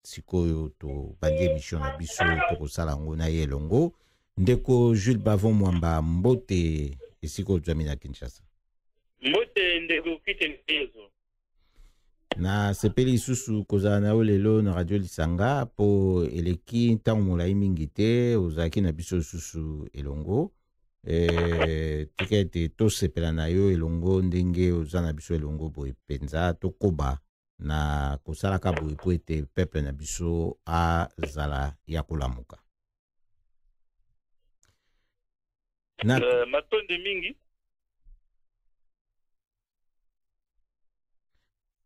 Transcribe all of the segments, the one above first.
Sikoyo tobandi émission na biso, tokosala yango na ye elongo. Ndeko Jules Bavon Mwamba, mbote esika ozwami na Kinshasa. Mbote ndeko Kitengezo. Nasepeli lisusu kozala na yo lelo na Radio Lisanga, mpo eleki ntango molai mingi te ozalaki na biso lisusu elongo. Tika ete tosepela na yo elongo ndenge oza na biso elongo boye mpenza, tokoba na kosalaka boye mpo ete peuple na biso azala ya kolamuka. Na matondi mingi.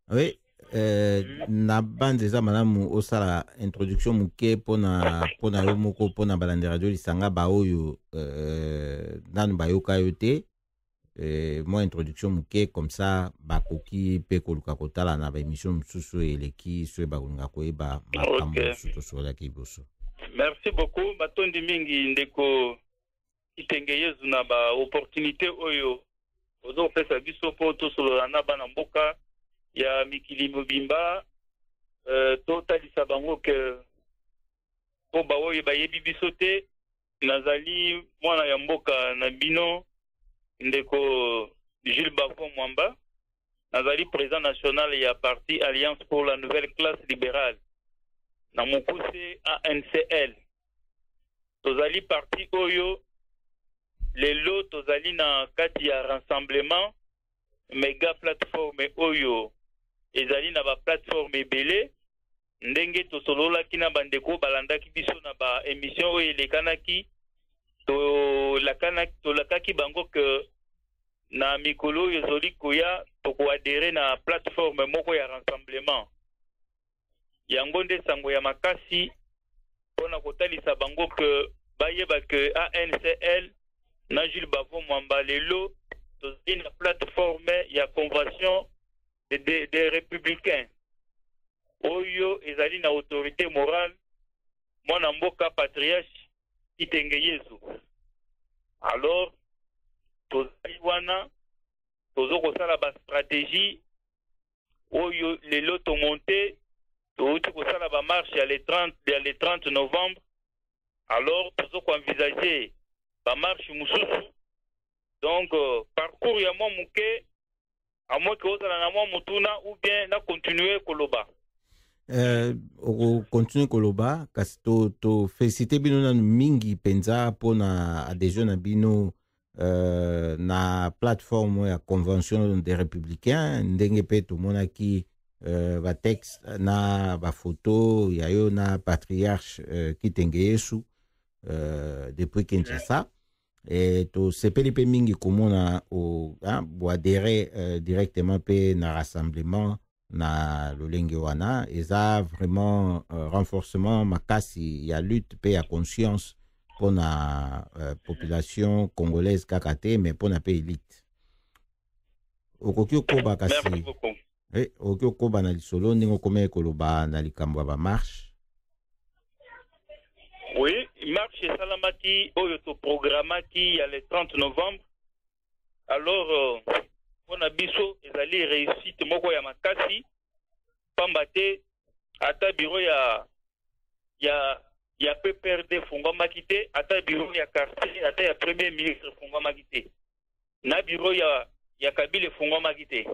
Oui, na bande eza malamu osala introduction moke mpona yo moko, mpona balandi Radio Lisanga baoyo nanu bayoka yo te. Mwa introduction moke comme ça bakoki mpe koluka kotala na baémission mosusu eleki soki bakolinga koyeba makambo mosusu tosololaki liboso. Merci beaucoup, matondi mingi ndeko Kitenge Yezu na ba opportunité oyo ozopesa biso mpo tosolola na bana mboka ya mikili mobimba, totalisa bango ke mpo baoyo bayebi biso te, nazali mwana ya mboka na bino ndeko Jules Bavon Mwamba, nazali président national ya parti Alliance pour la nouvelle classe libérale na mokuse ANCL. Tozali parti oyo lelo tozali na kati ya rassemblement mega plateforme oyo ezali na ba plateforme ebele, ndenge tosololaki na bandeko balandaki biso na ba émission oyo elekanaki, tolakaki bango ke na mikolo oyo ezoli koya tokoadere na plateforme moko ya rassemblement. Yango nde sango ya makasi mpona kotalisa bango ke bayeba ke ANCL na Jules Bavon Mwamba lelo tozali na plateforme ya convention des républicains oyo ezali na autorité morale mwana mboka patriarche Kitenge Yezu. Alors tozali wana tozo kosala ba stratégie oyo lelo tomonte, touti kosala ba marche ya le 30, ya le 30 novembre. Alors tozo koenvisager ba marche mosusu, donc parcours ya mwa moke, à moins que ozala na mwa motuna ou bien na continuer koloba. Okocontinue koloba, kasi to félicité bino nanu mingi mpenza mpona adhésion na bino na plateforme ya convention des républicains, ndenge mpe tomonaki batexte na bafoto ya yo na patriarche Kitenge Yesu depuis Kinshasa. E tosepeli mpe mingi komona boadere directement mpe na rassemblement na lolenge wana. Eza vraiment renforcement makasi ya lutte mpe ya conscience mpona population congolaise kaka te, mais mpona mpe élite. Okoki okoba kasi, okoki okoba na lisolo ndenge okomaki koloba na likambo ya bamarche. Oui, marche esalamaki oyo toprogramaki ya le 30 novembre. Alors mpona biso ezali réussite moko ya makasi, pamba te ata bureau ya PPRD efungwamaki te, ata bureau ya quartier, ata ya premier ministre efungwamaki te, na bureau ya Kabila efungwamaki te.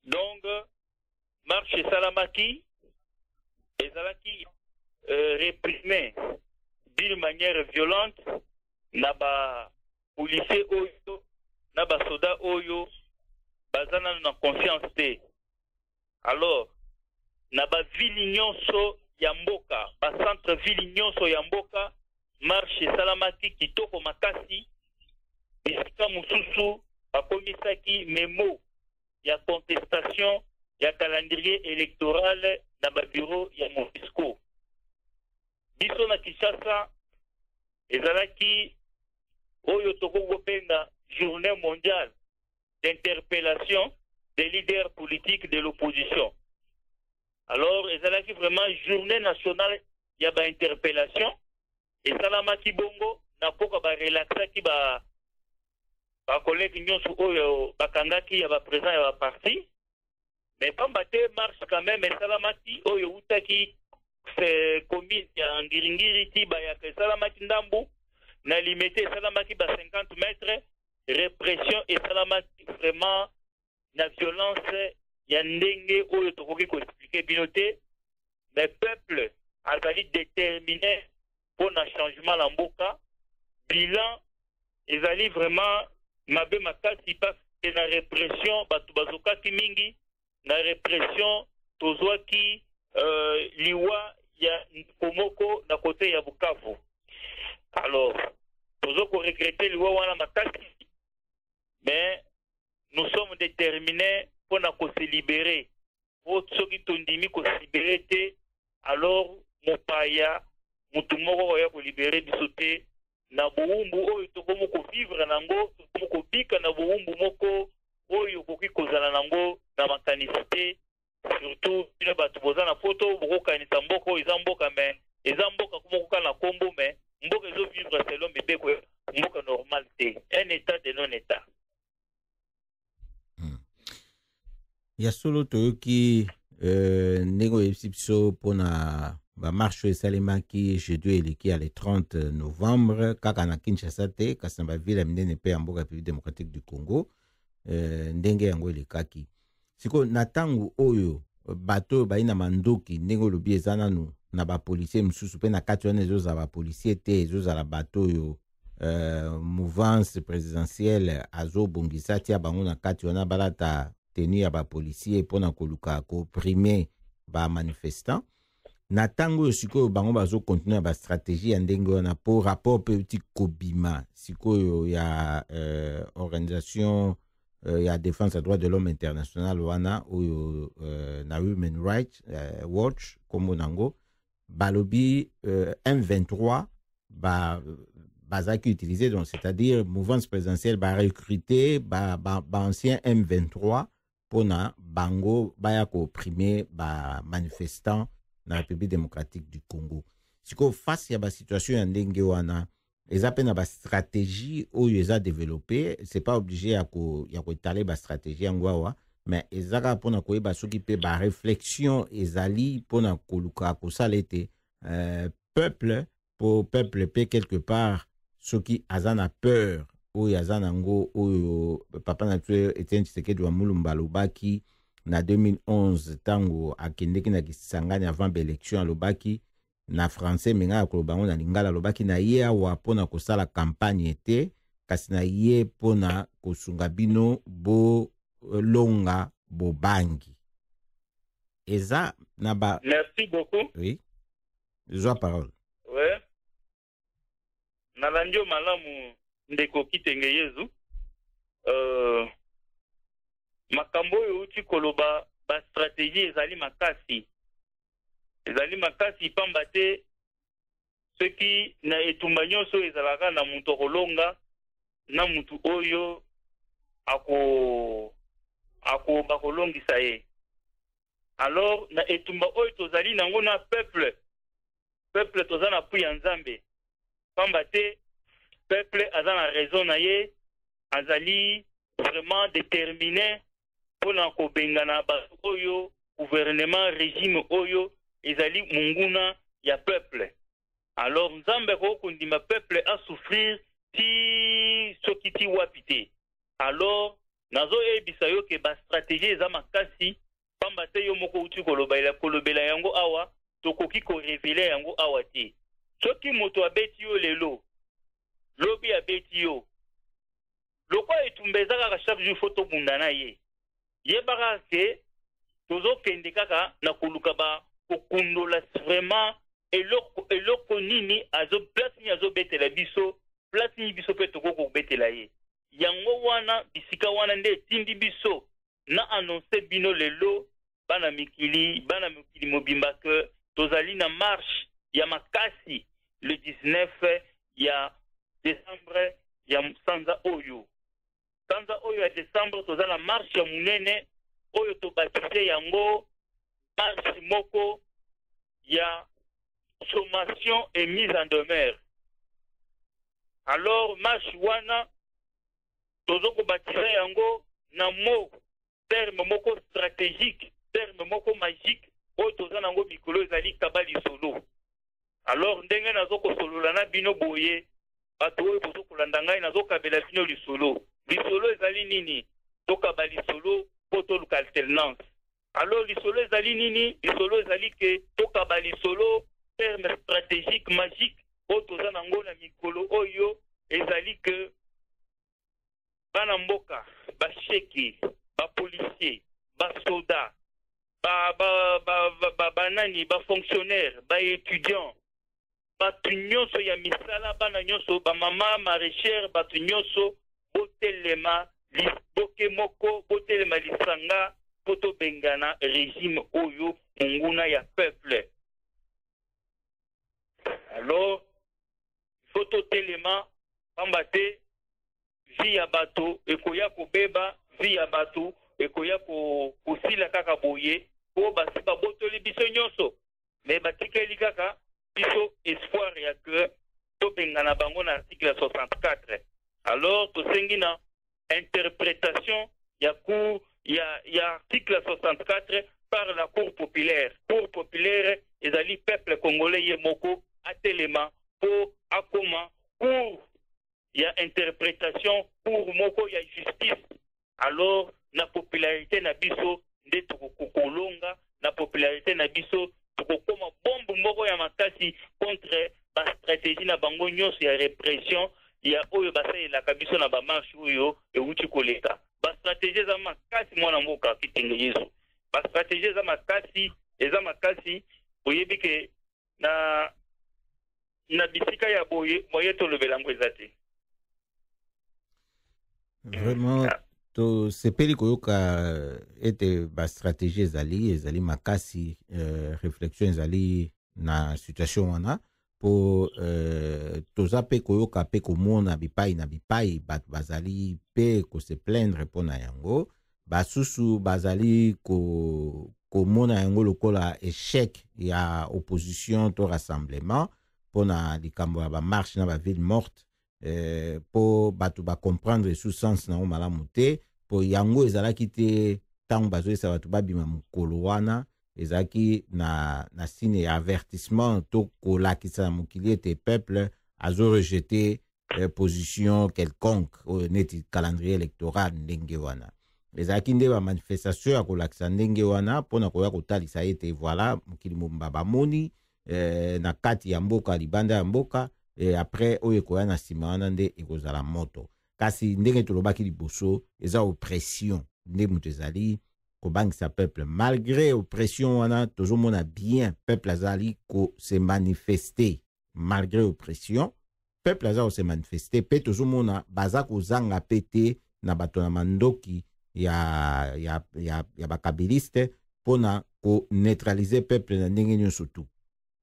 Donc marche esalamaki, ezalaki réprimé d'une manière violente na ba policier oyo na basoda oyo baza nanu na conscience te. Alors na bavile nyonso ya mboka, bacentre ville nyonso ya mboka, marche esalamaki kitoko makasi. Bisika mosusu bakomisaki memo ya contestation ya calendrier électoral na babureau ya MONUSCO. Biso na Kinshasa ezalaki oyo tokoki kobenga journée mondiale d'interpellation des leaders politiques de l'opposition. Alors ezalaki vraiment journée nationale ya bainterpellation esalamaki bongo na mpoka barelaxaki ba bacollègue nyonso oyo bakangaki ya baprésident ya baparti, mais pamba te marche quand même esalamaki oyo eutaki. commune ya Ngiringiri ti Bayaka esalamaki ndambu, na Limete esalamaki ba 50 mètres. Répression esalamaki vraiment na violence ya ndenge oyo tokoki koexpliquer bino te, mais peuple azali déterminé mpona changement na mboka. Bilan ezali vraiment mabe makasi, parce que na répression bato bazokaki mingi. Na répression tozwaki liwa ya ndeko moko na côté ya Bukavu. Alors tozo koregretter liwa wana makasi, mais nous sommes déterminés mpona kose libérer, po soki tondimi kose libérer te, alors mopaya mutu moko koya kolibérer biso te na bowumbu oyo tokomi kovivre nango. Tokomi kobika na bowumbu moko oyo okoki kozala nango na makanisi te. Surtout bino bato boza na Poto, bokokanisa mboka oyo eza mboka, mais eza mboka moko kaka na nkombo, mais mboka ezovivre selon mibeko mboka normal te, un état de non état. Ya solo, toyoki ndenge oyebisi biso mpona bamarche oyo esalemaki jeudi eleki ya le 30 novembre, kaka na Kinshasa te, kasi na bavile ya minene mpe ya mboka République démocratique du Congo. Ndenge yango elekaki sikoyo, na ntango oyo bato oyo bayi na mandoki, ndenge olobi, eza nanu na bapolicier mosusu mpe na kati wana, ezozala bapolicier te, ezozala bato oyo mouvance présidentielle azobongisa, tia bango na kati wana, balata tenue ya bapolicier mpona koluka koopprimer bamanifestant. Na ntango oyo sikoyo bango bazocontinuer na bastratégie ya ndenge wana, mpo rapport mpe euti kobima sikoyo ya organisation ya défense ya droit de l'homme international wana oyo na Human Rights Watch, nkombo nango, balobi M23 bazalaki utilisé, donc c'est-à-dire mouvance présidentielle barecruter baancien ba M23 mpona bango baya koopprimer bamanifestant na République démocratique du Congo. Sikoyo, face ya basituation ya ndenge wana, eza mpe na bastratégie oyo eza développé. C'est pas obligé ya koétaler bastratégie yango awa, mais eza kaka mpona koyeba soki mpe baréflexion ezali mpona koluka kosala ete peuple, po peuple mpe quelque part soki aza na peur oyo aza nango, oyo papa na biso Etienne Tshisekedi wa Mulumba alobaki na 2011 ntango akendeki na Kisangani avant baélection, alobaki na français, me ngai akoloba yango na lingala, alobaki na ye awa mpona kosala campagne te, kasi na ye mpona kosunga bino bolonga bobangi. Eza na ba Merci beaucoup. Oui, zwa parole. Ouais, nalandi yo malamu, ndeko Kitenge Yezu. Makambo oyo euti koloba, bastratégie ezali makasi, ezali makasi, pamba te soki na etumba nyonso oyo ezalaka na moto akolonga na motu oyo ako bakolongisa ye. Alors na etumba oyo tozali nango na peuple, peuple toza na appui ya Nzambe, pamba te peuple aza na raison na ye, azali vraiment déterminé mpona kobengana bato oyo, gouvernement, régime oyo ezali monguna ya peuple. Alors Nzambe akoki kondima peuple asouffrir ti soki ti wapi te. Alors nazoyebisa yo ke bastratégie eza makasi, pamba te yo moko uti kolobela yango awa, tokoki korévéler yango awa te. Soki moto abeti yo lelo, lobi abeti yo, lokwa etumba eza kaka chaque jour, faut tobunda na ye. Yebaka ke tozokende kaka na koluka ba kokundola vraiment eloko nini azo, place nini azobetela biso, place nini biso mpe tokoki kobetela ye. Yango wana, bisika wana nde etindi biso na annonce bino lelo, bana mikili, bana mikili mobimba, ke tozali na marche ya makasi le 19 ya décembre, ya sanza oyo, sanza oyo ya décembre. Toza na marche ya monene oyo tobaptiser yango marche moko ya sommation et mise en demeure. Alors marche wana tozo kobaptiser yango na mot, terme moko stratégique, terme moko magique. Oyo toza nango mikolo ezali kaba lisolo. Alors ndenge nazokosolola na bino boye, bato oyo bozokolanda ngai, nazokabela bino lisolo. Lisolo ezali nini? Tokaba lisolo mpo toluka alternance. Alors lisolo ezali nini? Lisolo ezali ke tokaba lisolo, terme stratégique magique oyo toza nango na mikolo oyo ezali ke bana mboka, basheke, bapolicier, basoda, banani, bafonctionnaire, baétudiant, bato nyonso ya misala, bana nyonso, bamama maraîchère, bato nyonso botelema boke moko, botelema lisanga mpo tobengana régime oyo monguna ya peuple. Alors il faut totelema, pamba te vie ya bato ekoya kobeba, vie ya bato ekoya kosila kaka boye, mpo basi babotoli biso nyonso, me batikeli kaka biso espoir ya ke tobengana bango na article 64. Alors tosengi na interprétation ya cour ya article 64 par la cour populaire. Cour populaire ezali peuple congolais ye moko atelema mpo akoma cour ya interprétation, cour moko ya justice. Alors na popularité na biso nde tokokolonga, na popularité na biso tokokóma bombe moko ya makasi contre bastratégie na bango nyonso ya répression ya oyo basalelaka biso na bamarche oyo ewuti koleka. Bastratégie eza makasi, mwana mboka Kitenge Yesu, bastratégie eza makasi, eza makasi. Oyebi ke na bisika ya boye, moye tolobela yango eza te. Vraiment, tosepeli koyoka ete bastratégie ezali makasi, réflexion ezali na situation wana, mpo toza mpe koyoka mpe komona bipai na bipai bato bazali mpe kose plaindre mpo na yango. Basusu bazali komona yango lokola échec ya opposition to rassemblement mpo na likambo ya bamarche na baville morte, mpo bato bacomprendre sous sens nango malamu te, mpo yango ezalaki te. Ntango bazoyesa bato babima mokolo wana, ezalaki na signe ya avertissement to kolakisa na mokili ete peuple azorejeter position quelconque oyo neti calendrier électoral. Ndenge wana ezalaki nde bamanifestation ya kolakisa ndenge wana mpona koya kotalisa ete voilà, mokili mobimba bamoni, na kati ya mboka, libanda ya mboka. Après oyo ekoya na nsima wana nde ekozala moto. Kasi ndenge tolobaki liboso, eza oppression nde moto ezali kobangisa peuple. Malgré oppression wana, tozomona bien peuple azali kose manifester. Malgré oppression, peuple aza kose manifester, mpe tozomona baza kozanga mpe te na bato na mandoki ya bakabiliste mpona koneutraliser peuple na ndenge nyonso tu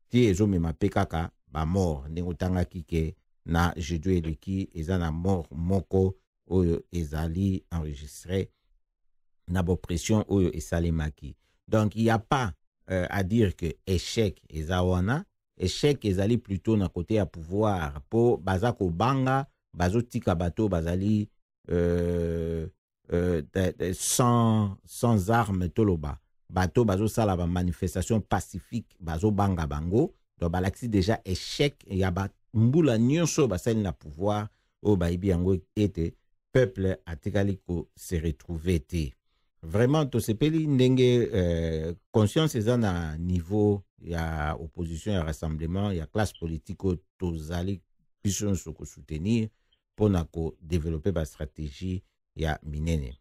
ti ezomema mpe kaka bamort, ndenge otangaki ke na jeudi eleki eza na mort moko oyo ezali enregistré na bopression oyo esalemaki. Donc il y a pas à dire que échec eza wana. Échec ezali plutôt na côté ya pouvoir, mpo baza kobanga, bazotika bato bazali sans arme, toloba bato bazosala bamanifestation pacifique, bazobanga bango. Donc balakisi déjà échec ya bambula nyonso oyo basali na pouvoir, oyo bayebi yango ete peuple atikali kose retrouver te. Vraiment, tosepeli ndenge conscience eza na niveau ya opposition, ya rassemblement, ya classe politique oyo tozali biso nyonso kosoutenir mpona kodévelopper bastratégie ya minene.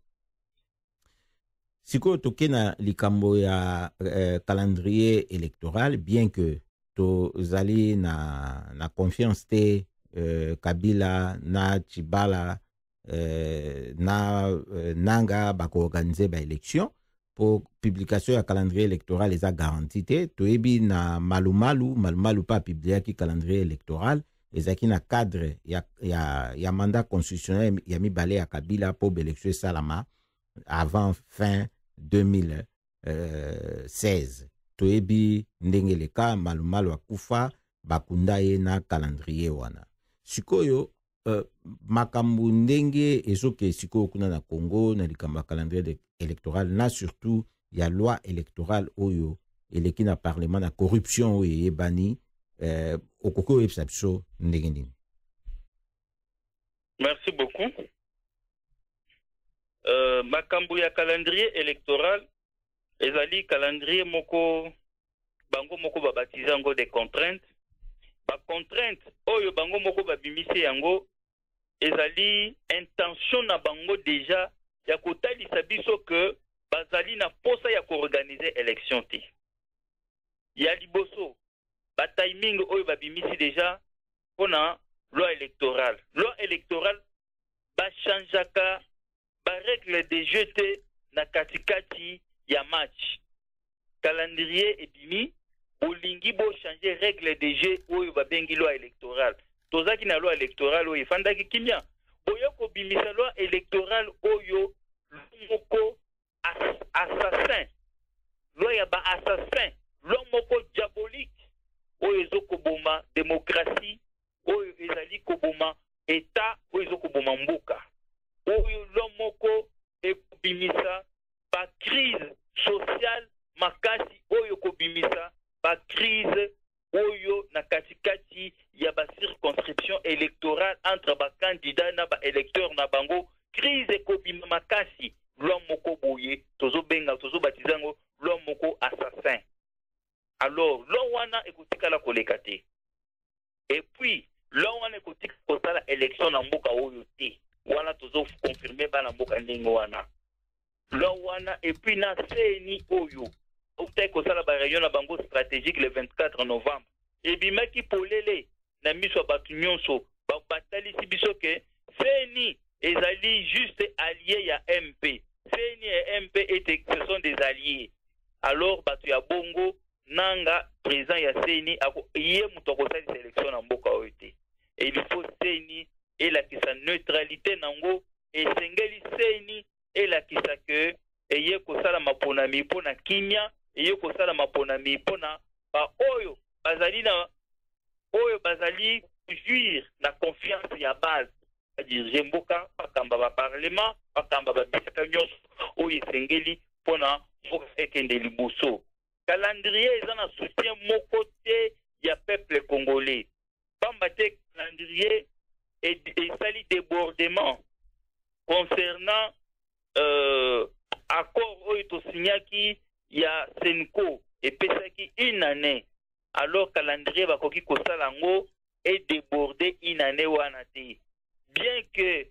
Sikoyo toke na likambo ya calendrier électoral. Bien que tozali na confiance te, Kabila na Tshibala, na Nanga bakoorganiser baélection, mpo publication ya calendrier électoral eza garanti te. Toyebi na Malumalu, Malumalu mpe apubliaki calendrier électoral, ezalaki na cadre ya mandat constitutionnel ya mibale ya Kabila, mpo baélection esalama avant fin 2016. Toyebi ndenge eleka. Malumalu akufa, bakunda ye na calendrier wana. Sikoyo makambo ndenge ezoke sikoyo kuna na Congo na likambo ya calendrier électoral na surtout ya loi électorale oyo. Eleki na parlement na corruption oyo eyebani. Okoki oyebisa biso ndenge nini? Merci beaucoup. Makambo ya calendrier électoral ezali calendrier moko bango moko babatize yango des contraintes. Bacontrainte oyo bango moko babimisi yango ezali intention na bango déjà ya kotalisa biso ke bazali na posa ya koorganize élection te. Ya liboso, batiming oyo babimisi déjà mpona loi électorale. Loi électorale, bachangeaka barègle de jeu te na katikati ya match. Calendrier ebimi, bolingi bochange règle de jeu oyo babengi loi électorale. Tozalaki na loi électorale oyo efandaki kimia, boye kobimisa loi électorale oyo moko assassin, loi ya baassassin, loi moko diabolique oyo ezokoboma démocratie, oyo ezali koboma État, oyo ezokoboma mboka, oyo loi moko ekobimisa bacrise sociale makasi, oyo kobimisa bacrise oyo na katikati ya bacirconscription électorale entre bacandidat na baélecteur na bango. Crise ekobima makasi. Loi moko boye tozobenga, tozobatiza yango loi moko assassin. Alors loi wana ekotikala koleka te. Et puis loi wana ekotika kosala élection na mboka oyo te. Wana tozoconfirme bana mboka ndenge wana loi wana. Et puis na CENI oyo autaki kosala baréunion na bango stratégique le 24 novembre, ebimaki polele na miso ya bato nyonso, batalisi biso ke CENI ezali juste allié ya MP. CENI et MP ete ce sont des alliés. Alors bato ya bongo, Nanga président ya CENI, ye moto akosalisa élection na mboka oyo te. Il faut CENI elakisa neutralité nango. Esengeli CENI elakisa ke eye kosala maponami mpo na kimia, eye kosala maponami mpo na baoyo bazali na oyo bazali jouir na confiance ya base, badirige mboka, bakamba baparlement, bakamba babisika nyonso oyo esengeli mpona mboka ekende liboso. Calendrier eza na soutien moko te ya peuple congolais, pamba te calendrier esali débordement concernant accord oyo tosignaki ya CENCO, epesaki une année. Alors calendrier bakoki kosala yango edéborde une année wana te, bien que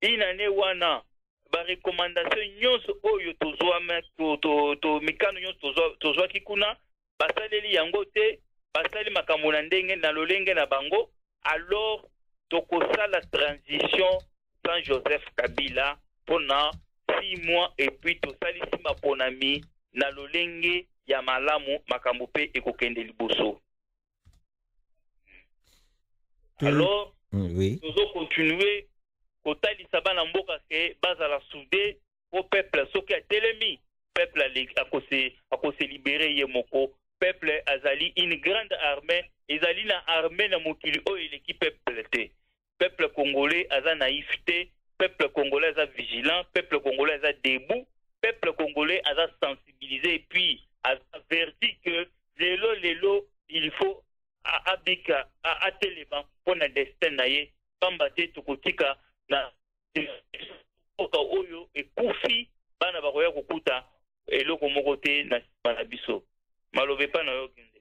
une année wana barecommandation nyonso oyo tozwama to mikano nyonso tozwaki kuna, basaleli yango te. Basali makambo na ndenge na lolenge na bango. Alors tokosala transition sans Joseph Kabila mpona 6 mois et puis tosalisi maponami na lolenge ya malamu, makambo mpe ekokende liboso. Alors tozocontinue kotalisa bana mboka ke bazala soudé po peuple soki atelemi, peuple akose libérer ye moko. Peuple azali une grande armée. Ezali na armée na mokili oyo eleki peuple te. Peuple congolais aza naïf te. Peuple congolais aza vigilant. Peuple congolais aza debout. Peuple congolais aza sensibilisé et puis aza averti que lelo lelo il faut abika, atelema mpo na destin na ye, pamba te tokotika na mboka oyo ekufi, bana bakoya kokuta eloko moko te na nsima na biso. Maloba epa na yo kende.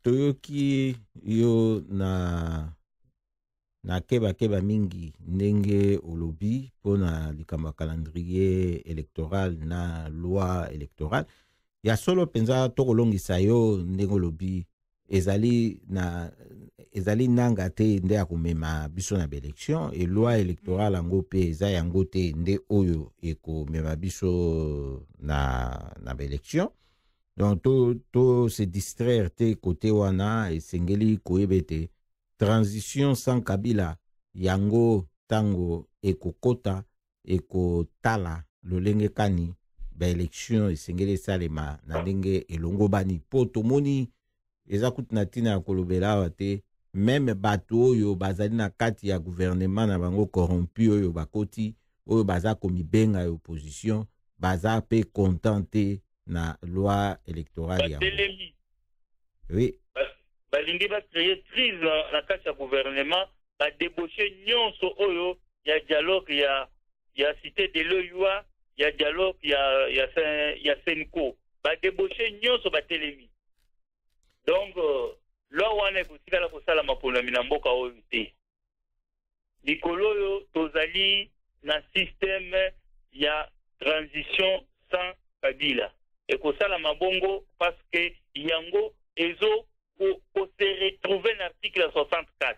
Toyoki yo na kebakeba mingi ndenge olobi mpona likambo ya calendrier électoral na loi électorale. Ya solo mpenza, tokolongisa yo ndenge olobi, ezali Nanga te nde akomema biso na baélection e loi électorale yango mpe eza yango te nde oyo ekomema biso na baélection. Donc to se distraire te kote wana. Esengeli koyeba ete transition sans Kabila yango, ntango ekokota, ekotala lolenge kani baélection esengeli esalema na ndenge elongobani, mpo tomoni eza kutu na ntina ya kolobela awa te. Même bato oyo bazali na kati ya gouvernement na bango corrompu oyo bakoti, oyo baza komibenga ya opposition, baza mpe content te. Na loi électorale yango. Batelemi. Oui. Balingi bacréer crise na kati ya gouvernement, badébauche nyonso oyo ya dialogue ya Cité de l'OUA, ya dialogue ya CENCO, badébauche nyonso, batelemi. Donc loi wana ekotikala kosala maponami na mboka oyo te. Likolo oyo tozali na système ya transition sans Kabila, ekosalama bongo parce que yango ezo kose retrouver na article 64.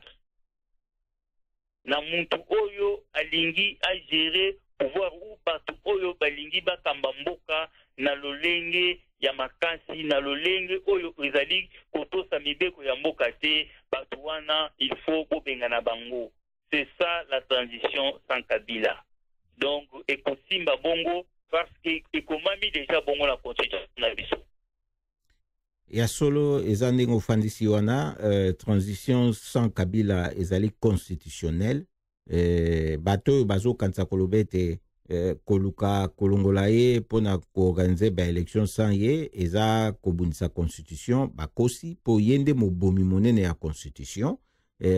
Na mutu oyo alingi agérer pouvoir ou bato oyo balingi bakamba mboka na lolenge ya makasi, na lolenge oyo ezali kotosa mibeko ya mboka te, bato wana il faut bobengana bango. C'est ça la transition sans Kabila. Donc ekosimba bongo parce que ekomami déjà bongo na constitution na biso. Ya solo, eza ndenge ofandisi wana, transition sans Kabila ezali constitutionnel. Bato oyo bazokanisa koloba ete koluka kolongola ye mpona koorganiser baélection sans ye eza kobundisa constitution, bakosi, mpo ye nde mobomi monene ya constitution.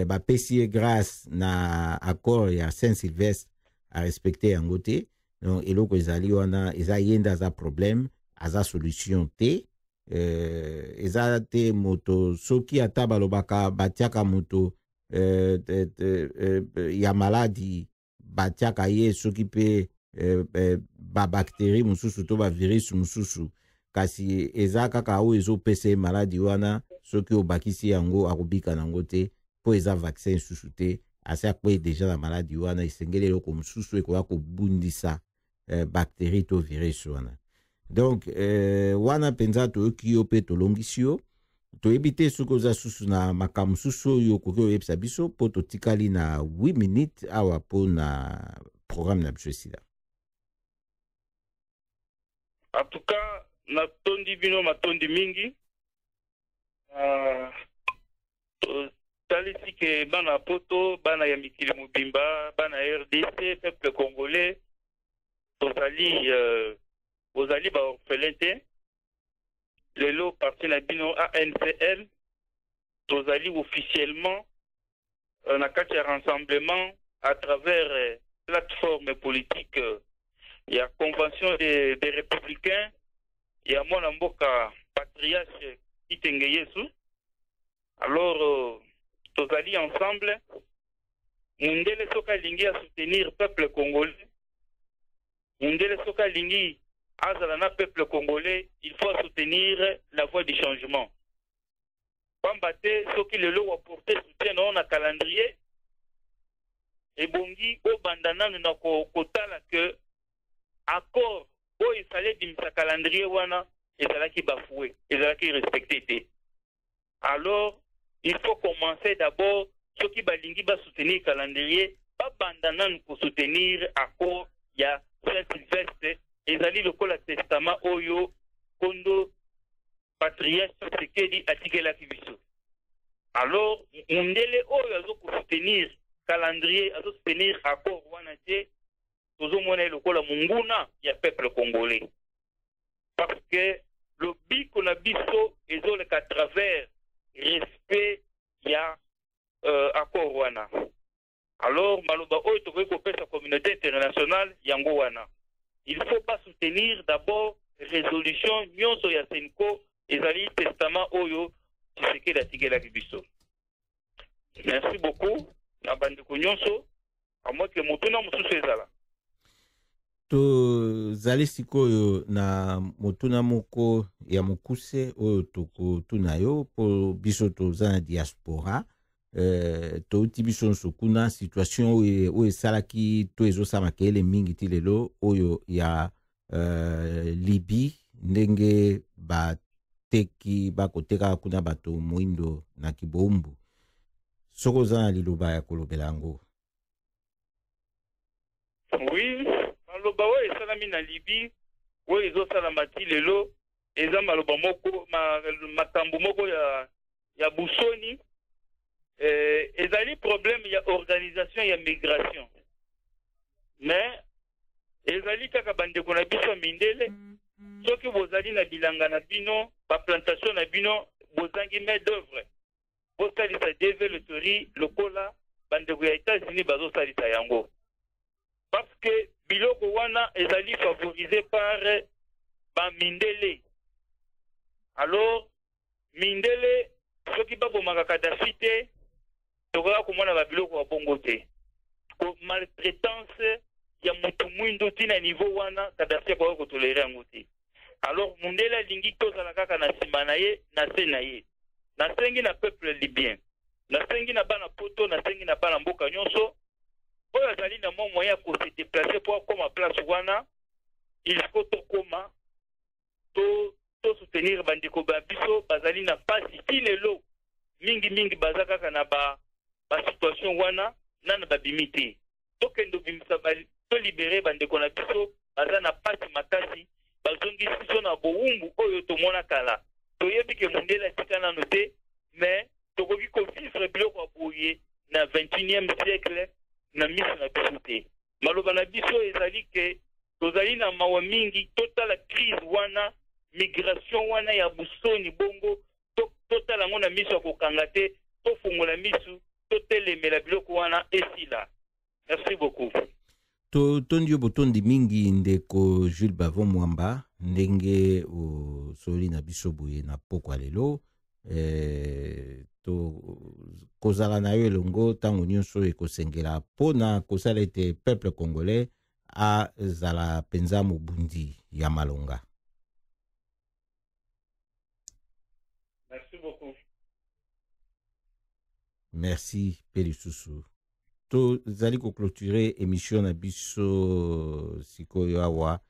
Bapesi ye grâce na accord ya Saint Sylvestre, arespecte yango te. Donc eloko ezali wana eza ye nde aza problème, aza solution te. Eza te moto soki ata balobaka batiaka moto ya maladi, batiaka ye soki mpe babactérie mosusu to bavirus mosusu, kasi eza kaka oyo ezopesa ye maladi wana. Soki obakisi yango, akobika nango te, mpo eza vaccin lisusu te. Asi akwei déjà na maladi wana, esengeli eloko mosusu ekoya kobundisa bactérie to virus wana. Donc wana mpenza toyoki yo mpe tolongisi yo. Toyebi te soki oza susu na makambo mosusu oyo okoki oyebisa biso, mpo totikali na 8 minutes awa mpo na programme na biso esila. En tout cas, natondi bino, matondi mingi. Totalisi ke bana poto, bana ya mikili mobimba, bana RDC, peuple congolais, tozali bozali baorphelin te. Lelo parti na bino ANCL tozali officiellement na kati ya rassemblement à travers plateforme politique ya Convention des républicains ya mwana mboka patriarche Kitenge Yesu. Alors tozali ensemble. Mundele soki alingi asoutenir peuple congolais, mundele soki alingi azala na peuple congolais, il faut soutenir la voie du changement, pamba te soki lelo waporte soutien na yo na calendrier, ebongi obanda nanu na kotala ke accord oyo esali ebimisa calendrier wana ezalaki bafoué, ezalaki respecté te. Alors il faut commencer d'abord, soki balingi basoutenir calendrier, babanda nanu kosoutenir accord ya Saint Sylvestre. Ezali lokola testament oyo kondo patriarche Tshisekedi atikelaki biso. Alors mundele oyo azokosoutenir calendrier, azosoutenir accord wana te, tozomona ye lokola monguna ya peuple congolais, parce que lobiko na biso ezoleka à travers respect ya accord wana. Alors maloba oyo tokoki kopesa communauté internationale yango wana: il faut pas soutenir d'abord résolution nyonso ya CENCO, ezali testament oyo Tshisekedi atikelaki biso. Merci beaucoup na bandeko nyonso, amoke motuna mosusu ezala. Tozali sikoyo na motuna moko ya mokuse oyo tokotuna yo, mpo biso toza na diaspora, touti biso nyonso kuna. Situation oyo esalaki to ezosala makelele mingi ti lelo oyo ya Libye, ndenge bateki bakotekaka kuna bato moindo na kibombu, soki oza na liloba ya kolobela yango. Oui, maloba oyo esalami na Libye, oyo ezosalama ti lelo, eza maloba moko makambo moko ya busoni. Ezali problème ya organisation ya migration, mais ezali kaka bandeko na biso ya mindele. Soki bozali na bilanga na bino, baplantation na bino, bozangi main d'œuvre, bosalisa DV Loterie lokola bandeko ya États-Unis bazosalisa yango, parce que biloko wana ezali favorisé par bamindele. Alors mindele soki babomaka Kadafi te, tokoka komona babiloko ya bongo te. Ko maltraitance ya motu mwindu ntina niveau wana, Kadafi akoka kotolérer yango te. Alors mundele alingi tozala kaka na nsima na ye, na se na ye. Nasengi na peuple libyen, nasengi na bana Poto, nasengi na bana mboka nyonso oyo azali na mwa moyen ya kose déplacer mpo akóma place wana, il faut tokóma to tosoutenir bandeko ba biso bazali na mpasi ti lelo. Mingimingi baza kaka na ba basituation wana, nana babimi te. Tokende obimisa, tolibérer bandeko na biso baza na mpasi makasi. Bazongisi biso na bowumbu oyo tomona kala. Toyebi ke mondele atika nano te, mais tokoki kovivre biloko ya boye na 21e siècle na miso na biso te. Maloba na biso ezali ke tozali na mawa mingi. Totala crise wana, migration wana ya busoni bongo, totala yango na miso ya kokanga te. Tofungola miso, totelemela biloko wana esila. Merci beaucoup. Totondi yo botondi mingi, ndeko Jules Bavon Mwamba, ndenge osoli na biso boye na pokwa lelo. To kozala na yo elongo ntango nyonso ekosengela mpo na kosala ete peuple congolais azala mpenza mobundi ya malonga. Merci beaucoup. Merci mpe lisusu. Tozali koclôturer émission na biso sikoyo awa.